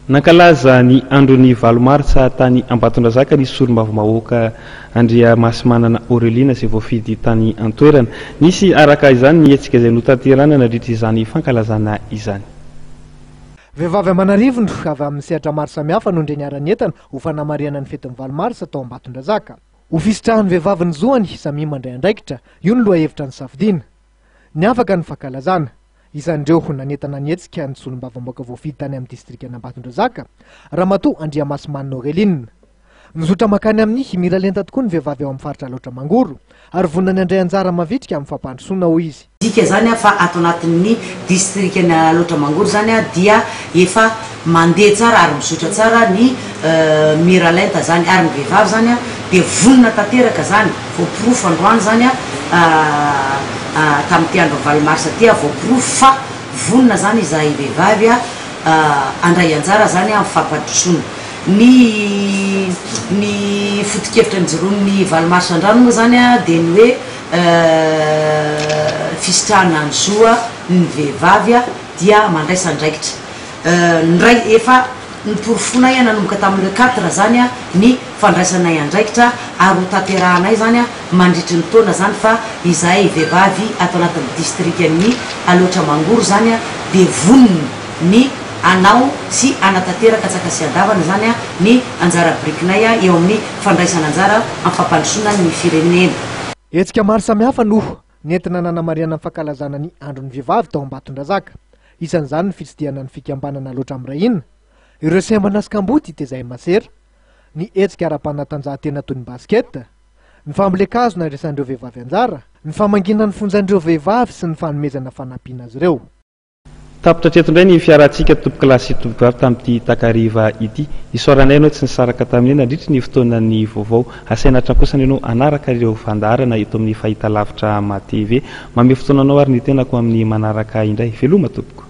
Nankalaza ny andron'ny valo martsa tany Ambatondrazaka ny solombavambahoaka Andriamasimanana Aureline izay voafidy tany an-toerana. Nisy araka izany ny hetsika izay notanterahina nandritra izany fankalazana izany. Vehivavy aman'arivony avy amin'ny sehatra maro samihafa no ndre niara-nientana ho fanamarihana ny fetin'ny valo marsa tao Ambatondrazaka. Ho fisitrahan'ny vehivavy ny zoany, samia mandray andraikitra, io no lohahevitra nosafidiana. Niavaka ny fankalazana. Isan'ireo nanentana ny hetsika ny solombavambahoaka voafidy tany amin'ny distrikan'Ambatondrazaka, Ramatoa Andriamasimanina Auréline. Mizotra mankany amin'ny miralenta tokoa ny vehivavy ao amin'ny faritra Alaotra Mangoro ary vonona ny handray anjara mavitrika amin'ny fampandrosoana, hoy izy. Midika izany fa ato anatin'ny distrikan'i Alaotra Mangoro izany dia efa mandeha tsara ary mizotra tsara ny miralenta izany ary ny vehivavy izany dia vonona tanteraka izany, voaporofo androany izany tamin'ity andron'ny valo marsa ity voaporofo fa vonona izany izahay vehivavy handray anjara izany amin'ny fampandrosoana. Ny ny foto-kevitra nijoroan'ny valo marsa androany moa izany dia ny hoe fisitrahana ny zo ny vehivavy dia mandraisa andraikitra. Ny efa noporofoinay nanomboka tamin'ny le quatre izany ny fandraisanay andraikitra ary ho tanterahanay izany mandritry ny taona izany fa izahay vehivavy ato anatin'ny distrikan'ny Alaotra Mangoro izany dia vonona ny hanao sy hanatanteraka antsaka sy andavana izany ny anjara birikinay eo amin'ny fandraisana anjara amin'ny fampandrosoana ny firenena. Hetsika maro samihafa no nentina nanamarihana ny fankalazana ny Andron'ny vehivavy tao Ambatondrazaka. Isan'izany ny fitsidihana ny fikambanana Alaotra Mirahina, ireo sembana sy kamboty tezain'i Masera, ny hetsika ara-panatanjahantena toy ny basket, ny fambolen-kazo nandraisan'ireo vehivavy anjara, ny famangiana ny fonjan'ireo vehivavy sy ny fanomezana fanampiana azy ireo. Tapitra hatreto indray ny fiarahantsika tompokolahy sy tompokovavy tamin'ity takariva ity. Isaoranay ianao tsy nisaraka taminay nandritry ny fotoanan'ny vaovao. Asaina hatrany kosa ianao hanaraka ireo fandaharana eto amin'ny fahitalavitra MATV. Manome fotoana anao ary ny tenako amin'ny manaraka indray. Veloma tompoko.